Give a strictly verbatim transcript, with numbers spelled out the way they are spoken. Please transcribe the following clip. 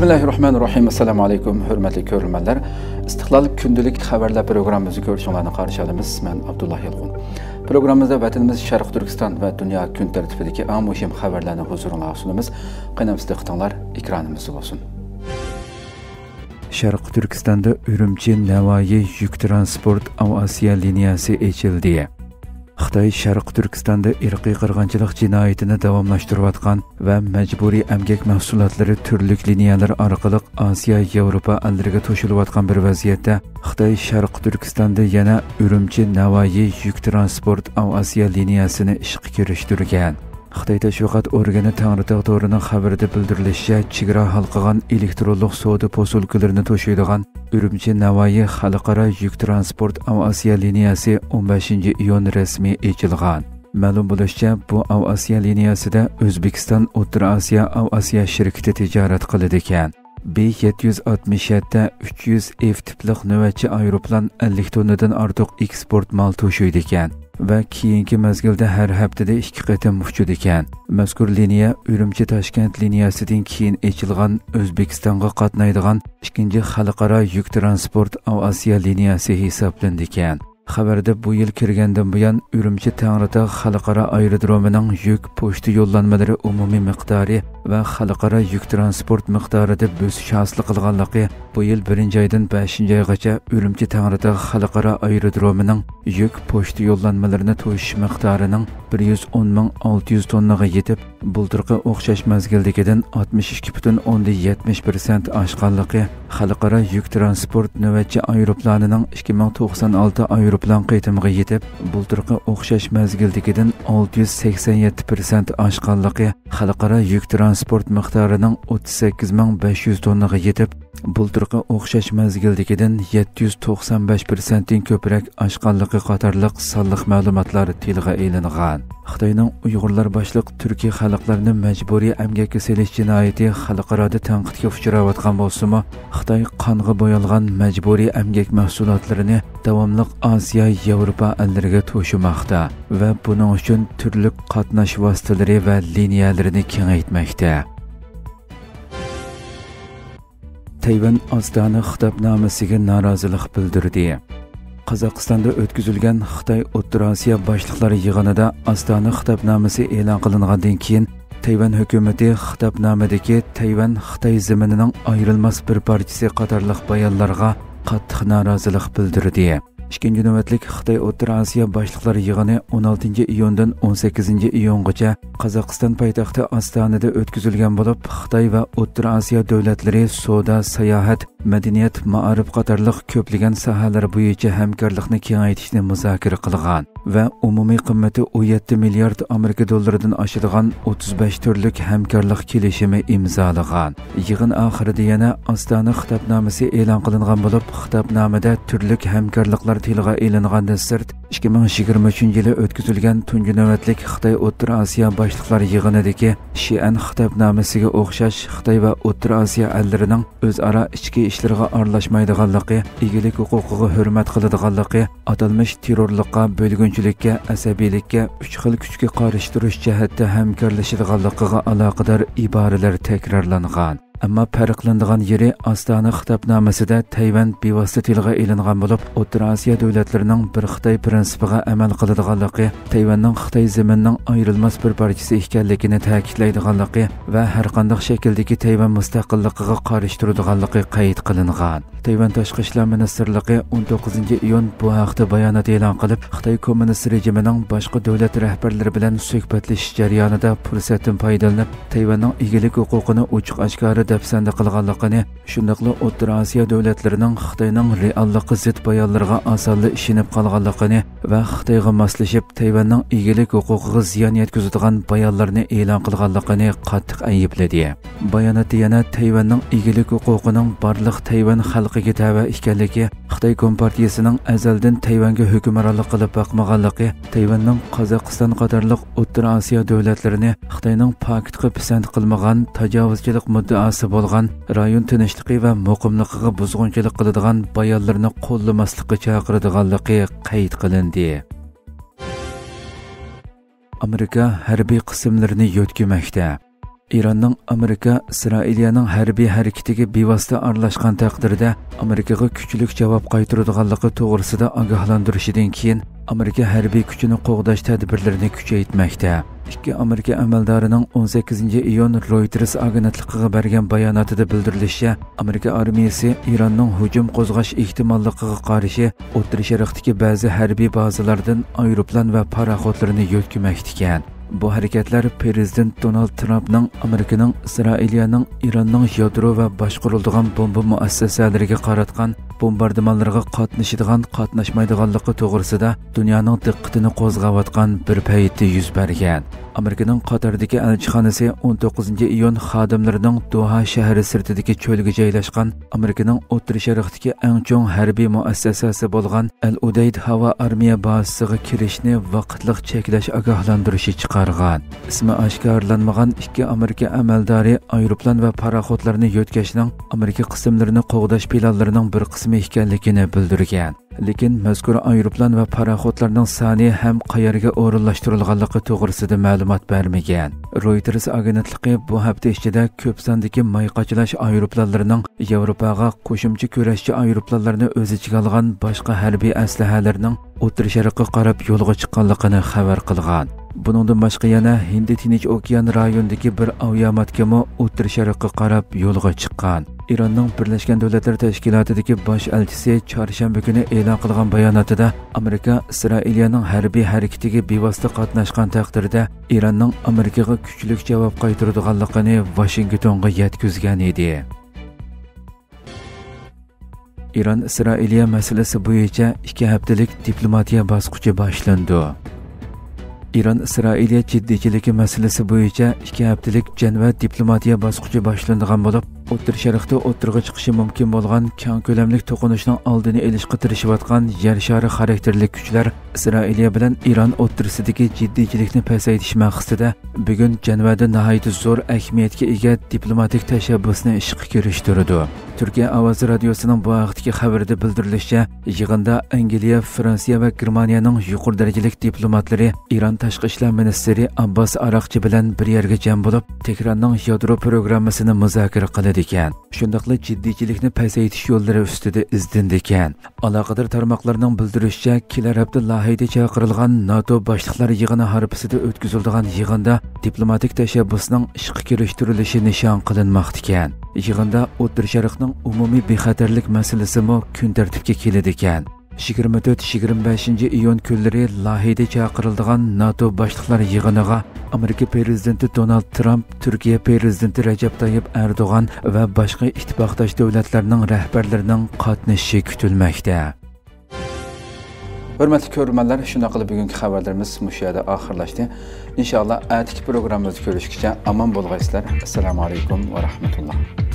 بىسمىللاھىررەھمانىررەھىم. ئەسسالامۇ ئەلەيكۇم، ھۆرمەتلىك كۆرۈرمەنلەر. ئىستىقلال كۈندىلىك خەۋەرلەر پروگراممىمىزنى كۆرۈشۈڭلارنى قارشى ئالىمىز. مەن ئابدۇللا يالقۇن. پروگراممىمىزدا ۋەتىنىمىز شەرقىي تۈركىستان ۋە دۇنيا كۈن تەرتىپىدىكى ئەڭ مۇھىم خەۋەرلەرنى ھۇزۇرۇڭلارغا سۇنىمىز. قېنى، دىققىتىڭلار ئېكرانىمىزدا بولسۇن. شەرقىي تۈركىستاندا ئۈرۈمچى ناۋايى يۈك تىرانسپورت ئاۋىئاتسىيە لىنىيەسى ئېچىلدى. خىتاي شەرقىي تۈركىستاندا ئىرقىي قىرغىنچىلىق جىنايىتىنى داۋاملاشتۇرۇۋاتقان ۋە مەجبۇرىي ئەمگەك مەھسۇلاتلىرى تۈرلۈك لىنىيەلەر ئارقىلىق ئاسىيا، ياۋروپا ئەللىرىگە توشۇلۇۋاتقان بىر ۋەزىيەتتە، خىتاي شەرقىي تۈركىستاندا يەنە ئۈرۈمچى ناۋايى يۈك تىرانسپورت ئاۋىئاتسىيە لىنىيەسىنى ئىشقا كىرىشتۈرگەن. خىتاي تەشۋىقات ئورگىنى تەڭرىتاغ تورىنىڭ خەۋىرىدە بىلدۈرۈلۈشىچە، چېگرا ھالقىغان ئېلېكترونلۇق سودا پوسۇلكىلىرىنى توشۇيدىغان ئۈرۈمچى ناۋايى خەلقئارا يۈك تىرانسپورت ئاۋىئاتسىيە لىنىيەسى ئون بەشىنچى ئىيۇن رەسمىي ئېچىلغان. مەلۇم بولۇشىچە، بۇ ئاۋىئاتسىيە لىنىيەسىدە ئۆزبېكىستان ئوتتۇرا ئاسىيا ئاۋىئاتسىيە شىركىتى تىجارەت قىلىدىكەن. بى يەتتە يۈز ئاتمىش يەتتە ئۈچ يۈز ئېف تىپلىق نۆۋەتچى ئايروپىلان ئەللىك توننىدىن ئارتۇق ئېكسپورت مال توشۇيدىكەن ۋە كېيىنكى مەزگىلدە ھەر ھەپتىدە ئىككى قېتىم ئۇچىدىكەن. مەزكۇر لىنىيە ئۈرۈمچى تاشكەنت لىنىيەسىدىن كېيىن ئېچىلغان ئۆزبېكىستانغا قاتنايدىغان ئىككىنچى خەلقئارا يۈك تىرانسپورت ئاۋىئاتسىيە لىنىيەسى ھېسابلىنىدىكەن. خەۋەردە، بۇ يىل كىرگەندىن بۇيان، ئۈرۈمچى تەڭرىتاغ خەلقئارا ئايرودرومىنىڭ يۈك پوچتا يوللانمىلىرى ئومۇمىي مىقدارى ۋە خەلقئارا يۈك تىرانسپورت مىقدارىدا بۆسۈش ھاسىل قىلغانلىقى، بۇ يىل بىرىنچى ئايدىن بەشىنچى ئايغىچە ئۈرۈمچى تەڭرىتاغ خەلقئارا ئايرودرومىنىڭ يۈك پوچتا يوللانمىلىرىنى توشۇش مىقدارىنىڭ بىر يۈز ئون مىڭ ئالتە يۈز توننىغا يېتىپ، بۇلتۇرقى ئوخشاش مەزگىلدىكىدىن ئاتمىش ئىككى پۈتۈن ئوندىن يەتمىش پىرسەنت ئاشقانلىقى، خەلقئارا يۈك تىرانسپورت نۆۋەتچى ئايروپىلانىنىڭ ئىككى مىڭ توقسان ئالتە ئايروپىلان قېتىمىغا يېتىپ، بۇلتۇرقى ئوخشاش مەزگىلدىكىدىن ئالتە يۈز سەكسەن يەتتە پىرسەنت ئاشقانلىقى، خەلقئارا يۈك تىرانسپورت مىقدارىنىڭ ئوتتۇز سەككىز مىڭ بەش يۈز توننىغا يېتىپ، بۇلتۇرقى ئوخشاش مەزگىلدىكىدىن يەتتە يۈز توقسان بەش پىرسەنتتىن كۆپرەك ئاشقانلىقى قاتارلىق سانلىق مەلۇماتلار تىلغا ئېلىنغان. خىتاينىڭ ئۇيغۇرلار باشلىق تۈركىي خەلقلەرنى مەجبۇرىي ئەمگەككە سېلىش جىنايىتى خەلقئارادا تەنقىدكە ئۇچراۋاتقان بولسىمۇ، خىتاي قانغا بويالغان مەجبۇرىي ئەمگەك مەھسۇلاتلىرىنى داۋاملىق ئاسىيا، ياۋروپا ئەللىرىگە توشۇماقتا ۋە بۇنىڭ ئۈچۈن تۈرلۈك قاتناش ۋاسىتىلىرى ۋە لىنىيەلىرىنى كېڭەيتمەكتە. تەيۋەن ئاستانە خىتابنامىسىگە نارازىلىق بىلدۈردى. قازاقىستاندا ئۆتكۈزۈلگەن خىتاي ئوتتۇرا ئاسىيا باشلىقلار يىغىنىدا ئاستانە خىتابنامىسى ئېلان قىلىنغاندىن كېيىن، تەيۋەن ھۆكۈمىتى خىتابنامىدىكى تەيۋەن خىتاي زېمىنىنىڭ ئايرىلماس بىر پارچىسى قاتارلىق بايانلارغا قاتتىق نارازىلىق بىلدۈردى. ئىككىنچى نۆۋەتلىك خىتاي ئوتتۇرا ئاسىيا باشلىقلار يىغىنى ئون ئالتىنچى ئىيۇندىن ئون سەككىزىنچى ئىيۇنغىچە قازاقىستان پايتەختى ئاستانىدە ئۆتكۈزۈلگەن بولۇپ، خىتاي ۋە ئوتتۇرا ئاسىيا دۆلەتلىرى سودا، ساياھەت، مەدەنىيەت، مائارىپ قاتارلىق كۆپلىگەن ساھەلەر بويىچە ھەمكارلىقنى كېڭەيتىشنى مۇزاكىرە قىلغان ۋە ئومۇمىي قىممىتى ئون يەتتە مىليارد ئامېرىكا دوللىرىدىن ئاشىدىغان ئوتتۇز بەش تۈرلۈك ھەمكارلىق كېلىشىمى ئىمزالىغان. يىغىن ئاخىرىدا يەنە ئاستانە خىتابنامىسى ئېلان قىلىنغان بولۇپ، خىتابنامىدە تۈرلۈك ھەمكارلىقلار تىلغا ئېلىنغاندىن سىرت، ئىككى مىڭ يىگىرمە ئۈچىنچى يىلى ئۆتكۈزۈلگەن تۇنجى نۆۋەتلىك خىتاي ئوتتۇرا ئاسىيا باشلىقلار يىغىنىدىكى شىئەن خىتابنامىسىگە ئوخشاش خىتاي ۋە ئوتتۇرا ئاسىيا ئەللىرىنىڭ ئۆزئارا ئىچكى ئىشلىرىغا ئارىلاشمايدىغانلىقى، ئىگىلىك ھوقۇقىغا ھۆرمەت قىلىدىغانلىقى، ئاتالمىش تېررورلۇققا، بۆلگۈنچىلىككە، ئەسەبىيلىككە، ئۈچ خىل كۈچكە قارشى تۇرۇش جەھەتتە ھەمكارلىشىدىغانلىقىغا ئالاقىدار ئىبارىلەر تەكرارلانغان. ئەمما پەرقلىنىدىغان يېرى، ئاستانە خىتابنامىسىدە تەيۋەن بىۋاسىتە تىلغا ئېلىنغان بولۇپ، ئوتتۇرا ئاسىيا دۆلەتلىرىنىڭ بىر خىتاي پىرىنسىپىغا ئەمەل قىلىدىغانلىقى، تەيۋەننىڭ خىتاي زېمىنىنىڭ ئايرىلماس بىر پارچىسى ئىكەنلىكىنى تەكىتلەيدىغانلىقى ۋە ھەرقانداق شەكىلدىكى تەيۋەن مۇستەقىللىقىغا قارشى تۇرىدىغانلىقى قەيت قىلىنغان. تەيۋەن تاشقى ئىشلار مىنىستىرلىقى ئون توققۇزىنچى ئىيۇن بۇ ھەقتە بايانات ئېلان قىلىپ، خىتاي كوممۇنىست رېجىمىنىڭ باشقا دۆلەت رەھبەرلىرى بىلەن سۆھبەتلىشىش جەريانىدا پۇرسەتتىن پايدىلىنىپ، تەيۋەننىڭ ئىگىلىك ھوقۇقىنى ئوچۇق ئاشكارا دەپسەندە قىلغانلىقىنى، شۇنداقلا ئوتتۇرا ئاسىيا دۆلەتلىرىنىڭ خىتاينىڭ رېئاللىققا زىت بايانلىرىغا ئاسانلا ئىشىنىپ قالغانلىقىنى ۋە خىتايغا ماسلىشىپ، تەيۋەننىڭ ئىگىلىك ھوقۇقىغا زىيان يەتكۈزىدىغان بايانلارنى ئېلان قىلغانلىقىنى قاتتىق ئەيىبلىدى. باياناتتا يەنە تەيۋەننىڭ ئىگىلىك ھوقۇقىنىڭ بارلىق تەيۋەن خەلقىگە تەۋە ئىكەنلىكى، خىتاي كومپارتىيىسىنىڭ ئەزەلدىن تەيۋەنگە ھۆكۈمرانلىق قىلىپ باقمىغانلىقى، تەيۋەننىڭ قازاقىستان قاتارلىق ئوتتۇرا ئاسىيا دۆلەتلىرىنى خىتاينىڭ پاكىتقا پىسەنت قىلمىغان، تاجاۋۇزچىلىق مۇددىئاسى بولغان، رايون تىنچلىقى ۋە مۇقىملىقىغا بۇزغۇنچىلىق قىلىدىغان بايانلىرىنى قوللىماسلىققا چاقىرىدىغانلىقى قەيت قىلىندى. ئامېرىكا ھەربىي قىسىملىرىنى يۆتكىمەكتە. ئىراننىڭ ئامېرىكا ئىسرائىلىيەنىڭ ھەربىي ھەرىكىتىگە بىۋاسىتە ئارىلاشقان تەقدىردە ئامېرىكىغا كۈچلۈك جاۋاب قايتۇرىدىغانلىقى توغرىسىدا ئاگاھلاندۇرۇشىدىن كېيىن، ئامېرىكا ھەربىي كۈچىنى قوغداش تەدبىرلىرىنى كۈچەيتمەكتە. ئىككى ئامېرىكا ئەمەلدارىنىڭ ئون سەككىزىنچى ئىيۇن رويتېرس ئاگېنتلىقىغا بەرگەن باياناتىدا بىلدۈرۈلۈشىچە، ئامېرىكا ئارمىيىسى ئىراننىڭ ھۇجۇم قوزغاش ئېھتىماللىقىغا قارشى ئوتتۇرا شەرقتىكى بەزى ھەربىي بازىلاردىن ئايروپىلان ۋە پاراخوتلىرىنى يۆتكىمەكتىكەن. بۇ ھەرىكەتلەر پىرېزىدېنت دونالد ترامپنىڭ ئامېرىكىنىڭ ئىسرائىلىيەنىڭ ئىراننىڭ يادرو ۋە باشقۇرۇلىدىغان بومبا مۇئەسسەسەلىرىگە قاراتقان بومباردىمانلىرىغا قاتنىشىدىغان، قاتناشمايدىغانلىقى توغرىسىدا دۇنيانىڭ دىققىتىنى قوزغاۋاتقان بىر پەيتتە يۈز بەرگەن. ئامېرىكىنىڭ قاتاردىكى ئەلچىخانىسى ئون توققۇزىنچى ئىيۇن خادىملىرىنىڭ دوھا شەھىرى سىرتىدىكى چۆلگە جايلاشقان ئامېرىكىنىڭ ئوتتۇرا شەرقتىكى ئەڭ چوڭ ھەربىي مۇئەسسەسەسى بولغان ئەل ئۇدەيد ھاۋا ئارمىيە بازىسىغا كىرىشنى ۋاقىتلىق چەكلەش ئاگاھلاندۇرۇشى چىقارغان. ئىسمى ئاشكارىلانمىغان ئىككى ئامېرىكا ئەمەلدارى ئايروپىلان ۋە پاراخوتلارنى يۆتكەشنىڭ ئامېرىكا قىسىملىرىنى قوغداش پىلانلىرىنىڭ بىر قىسمى ئىكەنلىكىنى بىلدۈرگەن. لېكىن مەزكۇر ئايروپىلان ۋە پاراخوتلارنىڭ سانى ھەم قەيەرگە ئورۇنلاشتۇرۇلغانلىقى توغرىسىدا مەلۇمات بەرمىگەن. رويتېرس ئاگېنتلىقى بۇ ھەپتە ئىچىدە كۆپ ساندىكى ماي قاچىلاش ئايروپىلانلىرىنىڭ ياۋروپاغا قوشۇمچە كۈرەشچى ئايروپىلانلىرىنى ئۆز ئىچىگە ئالغان باشقا ھەربىي ئەسلىھەلەرنىڭ ئوتتۇرا شەرققە قاراپ يولغا چىققانلىقىنى خەۋەر قىلغان. بۇنىڭدىن باشقا يەنە ھىندى تىنچ ئوكيان رايونىدىكى بىر ئاۋىياماتكىمۇ ئوتتۇرا شەرققە قاراپ يولغا چىققان. ئىراننىڭ بىرلەشكەن دۆلەتلەر تەشكىلاتىدىكى باش ئەلچىسى چارشەنبە كۈنى ئېلان قىلغان باياناتىدا، ئامېرىكا ئىسرائىلىيەنىڭ ھەربىي ھەرىكىتىگە بىۋاسىتە قاتناشقان تەقدىردە، ئىراننىڭ ئامېرىكىغا كۈچلۈك جاۋاب قايتۇرىدىغانلىقىنى ۋاشىنگتونغا يەتكۈزگەن ئىدى. ئىران ئىسرائىلىيە مەسىلىسى بويىچە ئىككى ھەپتىلىك دىپلوماتىيە باسقۇچى باشلىنىدۇ. ئىران ئىسرائىلىيە جىددىيچىلىكى مەسىلىسى بويىچە ئىككى ھەپتىلىك جەنۋە دىپلوماتىيە باسقۇچى باشلىنىدىغان بولۇپ، ئوتتۇرا شەرقتە ئوتتۇرىغا چىقىشى مۇمكىن بولغان كەڭ كۆلەملىك توقۇنۇشنىڭ ئالدىنى ئېلىشقا تىرىشىۋاتقان يەر شارى خاراكتېرلىك كۈچلەر ئىسرائىلىيە بىلەن ئىران ئوتتۇرىسىدىكى جىددىيچىلىكنى پەسەيتىش مەقسىتىدە بۈگۈن جەنۋەدە ناھايىتى زور ئەھمىيەتكە ئىگە دىپلوماتىك تەشەببۇسنى ئىشقا كىرىشتۈرىدۇ. تۈركىيە ئاۋازى رادىيوسىنىڭ بۇ ھەقتىكى خەۋىرىدە بىلدۈرۈلۈشىچە، يىغىندا ئەنگلىيە، فرانسىيە ۋە گېرمانىيەنىڭ يۇقىرى دەرىجىلىك دىپلوماتلىرى ئىران تاشقى ئىشلار مىنىستىرى ئابباس ئاراقچى بىلەن بىر يەرگە جەم بولۇپ، تېھراننىڭ يادرو پروگراممىسىنى مۇزاكىرە قىلىدىكەن. شۇنداقلا جىددىيچىلىكنى پەسەيتىش يوللىرى ئۈستىدە ئىزدىنىدىكەن. ئالاقىدار تارماقلارنىڭ بىلدۈرۈشىچە، كېلەر ھەپتە لاھېيدا چاقىرىلغان ناتو باشلىقلار يىغىنى ھارپىسىدا ئۆتكۈزۈلىدىغان يىغىندا دىپلوماتىك تەشەببۇسنىڭ ئىشقا كىرىشتۈرۈلۈشى نىشان قىلىنماقتىكەن. يىغىندا ئوتتۇرا شەرقنىڭ ئومۇمىي بىخەتەرلىك مەسىلىسىمۇ كۈن تەرتىپكە كېلىدىكەن. يىگىرمە تۆت، يىگىرمە بەشىنچى ئىيۇن كۈنلىرى لاھېيدا چاقىرىلىدىغان ناتو باشلىقلار يىغىنىغا ئامېرىكا پىرېزىدېنتى دونالد ترامپ، تۈركىيە پىرېزىدېنتى رەجەپ تايىپ ئەردوغان ۋە باشقا ئىتتىپاقداش دۆلەتلەرنىڭ رەھبەرلىرىنىڭ قاتنىشىشى كۈتۈلمەكتە. ھۆرمەتلىك كۆرۈرمەنلەر، شۇنداق قىلىپ بۈگۈنكى خەۋەرلىرىمىز مۇشۇ يەردە ئاخىرلاشتى. ئىنشائاللا، ئەتىكى پروگراممىمىزدا كۆرۈشكىچە ئامان بولغايسىلەر. ئەسسالامۇ ئەلەيكۇم ۋە رەھمەتۇللا.